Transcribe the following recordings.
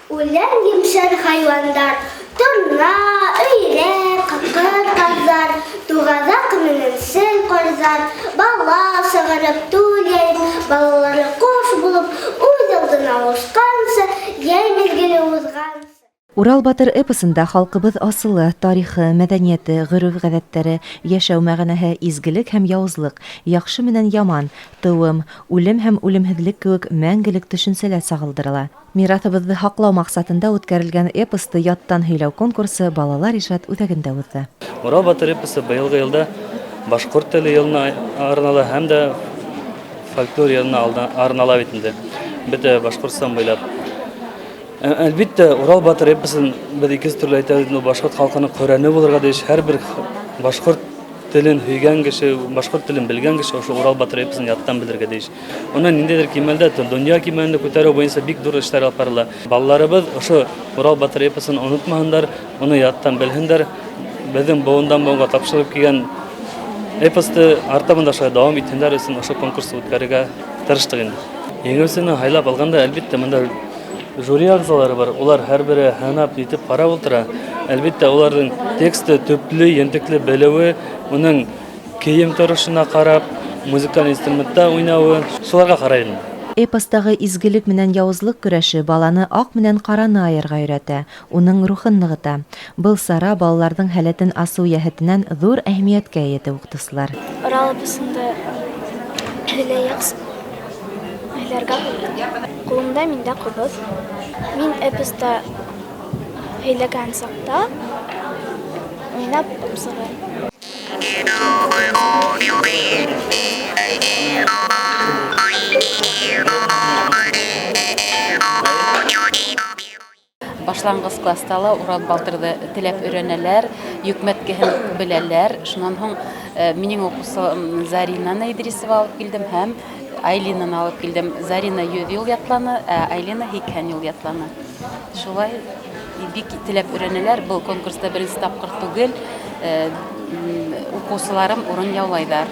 Үлән емшәр хайуандар, Торна, өйрәк, ҡыр ҡаҙҙар, Туғаҙаҡ менән сел ҡарҙар, Бала сығарып, түл йәйеп, Балалары ҡош булып, Үҙ алдына осҡансы, Йәй миҙгеле уҙғансы. Урал батыр эпосында халҡыбыҙ асылы, тарихы, мәҙәниәте, ғөрөф-ғәҙәттәре, йәшәү мәғәнәһе, изгелек һәм яуызлык, яҡшы менән яман, тыуым, үлем һәм үлемһеҙлек кеүек мәңгелек төшөнсәләр сағылдырыла. Мираҫыбыҙҙы һаҡлау маҡсатында үткәрелгән эпосты яттан һөйләү конкурсы Балалар ижад үҙәгендә уҙҙы. Урал батыр эпосы быйылғы йылда башҡорт теле йылына арнала һәм дә фольклор йылына арнала бит инде. Бөтә Башҡортостан буйлап. Әлбиттә, Урал батыр эпосын беҙ икенсе төрлө әйтәбеҙ, ул башҡорт халҡының Ҡөрьәне булырға тейеш. Һәр бер башҡорт телен һөйгән кеше, башҡорт телен белгән кеше ошо Урал батыр эпосын яттан белергә тейеш. Уны ниндәйҙер кимәлдә, донъя кимәлендә күтәреү буйынса бик ҙур эштәр алып барыла. Балаларыбыҙ ошо Урал батыр эпосын онотмаһындар, уны яттан белһендәр. Беҙҙең быуындан быуынға тапшырылып килгән эпосты артабан да шулай дауам итһендәр өсөн ошо конкурсты үткәрергә тырыштыҡ инде. Еңеүсене һайлап алғанда, әлбиттә, бында жюри ағзалары бар, улар һәр бере һынап нитеп ҡарап ултыра. Әлбиттә, уларҙың тексты төплө, ентекле белеүе, уның кейем торошона ҡарап, музыкаль инструментта уйнауы, шуларға ҡарай инде. Эпостағы изгелек менән яуызлык көрәше баланы аҡ менән ҡараны айырға өйрәтә, уның рухын нығыта. Был сара балаларҙың һәләтен асыу йәһәтенән ҙур әһәмиәткә эйә, ти уҡытыусылар. Урал эпосында һөйләйек, һөйләргә булдым. Ҡулымда миндә ҡубыҙ. Мин эпоста һөйләгән саҡта уйнап сығыр. Башланғыс класста ла Урал батырҙы теләп өйрәнәләр, йөкмәткеһен беләләр. Шунан һуң минең уҡыусым Заринаны Идрисова алып килдем һәм Айлинаны алып килдем. Зарина 100 йыл ятланы, ә Айлина 80 йыл ятланы. Шулай бик теләп өйрәнәләр. Был конкурста беренсе тапҡыр түгел. Уҡыусыларым урын яулайҙар.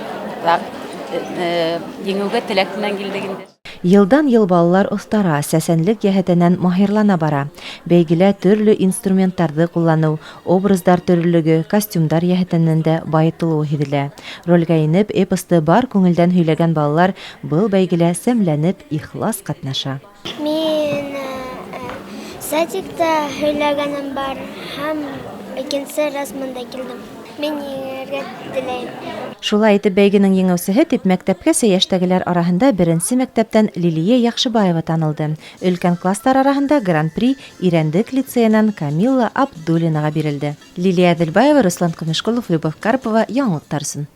Еңеүгә теләк менән килдек инде. Йылдан-йыл балалар оҫтара, сәсәнлек йәһәтенән маһирлана бара. Бәйгелә төрлө инструменттарҙы ҡулланыу, образдар төрлөлөгө, костюмдар йәһәтенән дә байытылыуы һиҙелә. Ролгә инеп, эпосты бар күңелдән һөйләгән балалар был бәйгелә сәмләнеп, ихлас ҡатнаша. Мин садикта һөйләгәнем бар һәм икенсе раз мында килдем. Мин еңергә теләйем. Шулай итеп, бәйгенең еңеүсеһе тип мәктәпкәсә йәштәгеләр араһында беренсе мәктәптән Лилиә Яҡшыбаева танылды. Өлкән кластар араһында гран-при Ирәндек лицейынан Камилла Абдуллинаға бирелде. Лилиә Әҙелбаева, Руслан Көмөшҡолов, Любовь Карпова, Яңылыҡтар өсөн.